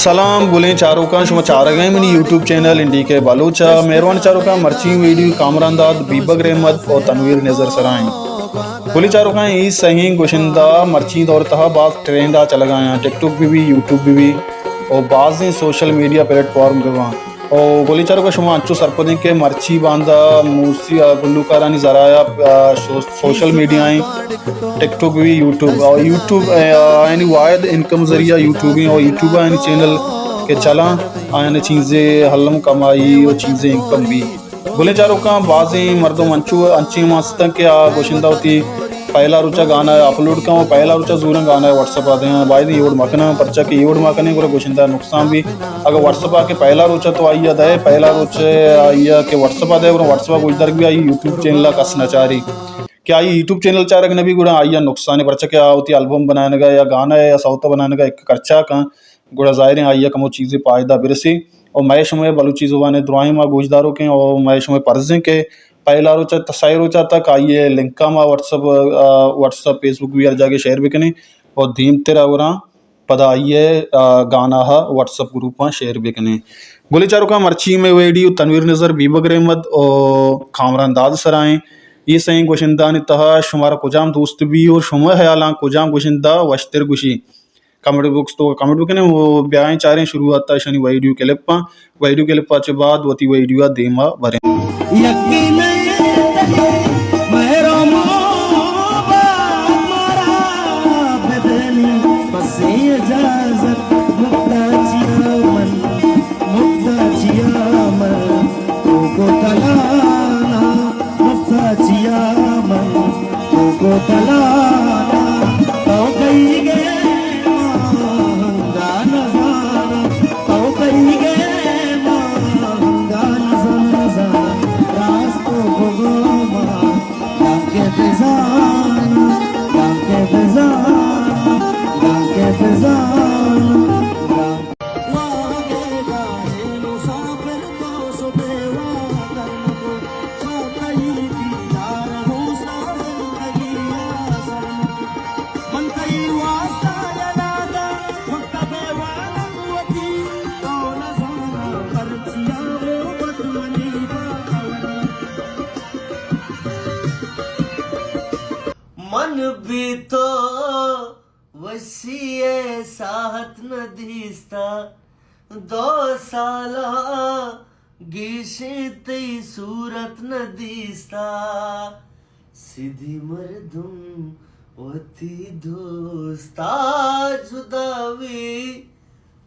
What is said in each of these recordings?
سلام گلیں چاروکاں، شما چارگ ءَ منی یوٹیوب چینل این ڈی کے بلوچ ءَ۔ مہروان چاروکاں، مرچی ویڈیو کامران داد، بیبگر احمد اور تنویر نظر سرائیں۔ گلیں چاروکاں، اے سہیں گوشندہ مرچی دور تہا باز ٹرینڈ ءَ چلگ ءَ آں، ٹک ٹاک بھی بھی، یوٹیوب بھی بھی اور بازیں سوشل میڈیا پلیٹ فارم بھی باں۔ او گلیں چاروکاں، شما انچو سرپدیں کہ مرچی باندا موسی-، آ، گلوکارانی ذرائع، آ، شو-، سوشل میڈیا ایں، ٹک ٹاک بھی، یوٹیوب، آ، یوٹیوب، آ، یعنی واحد انکم ذریعہ یوٹیوب ایں، اور یوٹیوب آیانی چینل کہ چلاں، آیانی چیزیں حلم کمائی اور چیزیں انکم بھی۔ گلیں چاروکاں، بازیں مردم انچو، انچیں ہم ہستن کہ آ گوشندہ وتی پہلا روچا گانا اپلوڈ کن و پہلا روچا زوراں گانا واٹس اپ ءَ دیاں، باید اے وڑ مکناں، پرچا کہ اے وڑ مکنیں گڑا گوشندہ نقصان بھی۔ اگر واٹس اپ ءَ کہ پہلا روچا تو آئی ءَ دئے، پہلا روچ آئی ءَ کہ واٹس اپ ءَ دئے، گڑا واٹس اپ ءَ گوشدارگ بھی آئی یوٹیوب چینل ءَ کس نہ چاری۔ کہ آئی یوٹیوب چینل چارگ نہ بی گڑا آئی ءَ نقصان، پرچا کہ آ وتی البم بنائینگ ءَ یا گانا یا سوت بنائینگ ءَ یک خرچہ کن، گڑا ظاہر ایں آئی ءَ کمو چیزے فائدہ برسی۔ اور مئے شمئے بلوچی زبان ءِ دراہیں ما گوشداروکیں اور مئے شمئے فرض ایں کہ پہلا روچ ءَ تا سئے روچ ءَ تک آئی ءِ لنک ءَ ما واٹس اپ، آ، واٹس اپ، فیس بک بھی ہر جاگہ شیئر بکنیں اور دیمتر ءَ وراں پدا آئی ءِ، آ، گانا ءَ واٹس اپ گروپاں شیئر بکنیں۔ گلیں چاروکاں، مرچی مئے ویڈیو تنویر نظر، بیبگر احمد اور کامران داد سرائیں۔ اے سہیں گوشندہانی تہا شمارا کجام دوست بی اور شمئے خیالاں کجام گوشندہ وشتر گوشی؟ کمنٹ باکس تو کمنٹ بکنیں و بیائیں چاریں شروعات ءَ اشانی ویڈیو کلپ ءَ۔ ویڈیو کلپ ءَ چہ بعد وتی ویڈیو ءَ دیما بریں۔ یقین مہرم مارا بدنی، بس اجازت مکتا چیا من، مکتا چیا من، تو کو تلانا، مکتا چیا من، تو کو تلانا، تو کئی گئے مانگا نزانا، تو کئی گئے مانگا نزانا، نزانا، راست تو بگو ما، دانکہ بزانا، دانکہ بزانا، دانکہ بزانا، دانکہ من بی تو وشی ءِ ساعت نہ دیستا، دو سالا گیشیں تئی صورت نہ دیستا۔ سدی مردم وتی دوستا جدا بی،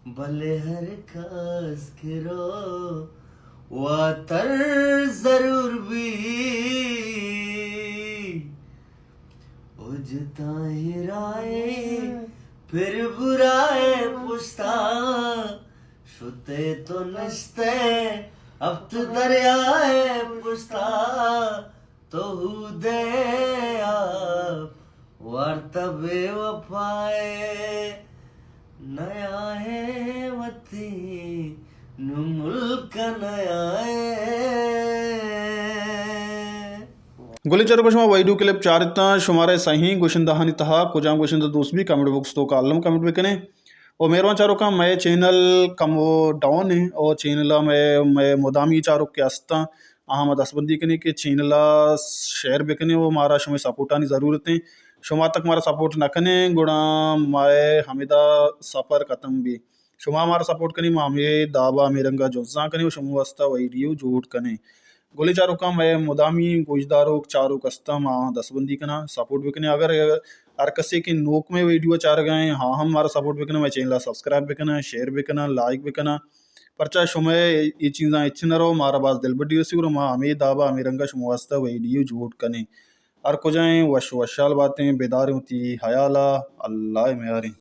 بلے ہر کس کرو واتر ضرور بی۔ اج تاں ہیرائے پر برائے پشتا، شتے تو نشتے اب تو دریائے پشتا، تو ہودے آپ وارتا بے وفائے، نیا ہے وتی نو ملک نیا ہے۔ گلیں چاروکاں، شما ویڈیو کلپ چارتاں، شمارا سہیں گوشندہانی تہا کجام گوشندہ دوست بی، کمنٹ باکس توکا الم کمنٹ بکنیں۔ او مہروان چاروکاں، مئے چینل کمو ڈاؤن ایں، او چینل ءَ مئے، مئے مدامی چاروک کہ ہستاں، آہاں ما دستبندی کنیں کہ چینل ءَ شیئر بکنیں و مارا شمئے سپورٹانی ضرورت ایں۔ شما تک مارا سپورٹ نہ کنیں گڑا مئے ہمدا سفر ختم بی۔ شما مارا سپورٹ کنیں، ما ہمے دابا ہمے رنگا جنزان کنیں و شما واسطہ ویڈیو جوڑ کنیں۔ گلیں چاروکاں، مئے مدامی گوشداروک چاروک ہستاں، ما آہاں دستبندی کناں، سپورٹ بکنیں۔ اگر ہر کسے کہ نوک مئے ویڈیو چارگا ایں، ہاں ہم مارا سپورٹ بکناں، مئے چینل ءَ سبسکرائب بکناں، شیئر بکناں، لائک بکناں۔ پرچا شمئے اے چیزاں ہچ نہ رو، مارا باز دلبڈی رسی، گڑا ما ہمے دابا ہمے رنگا شما واسطہ ویڈیو جوڑ کنیں۔ ہر کجا ایں وش وشحال باتیں، بداریں وتی حیالا، اللہ ءِ میاریں۔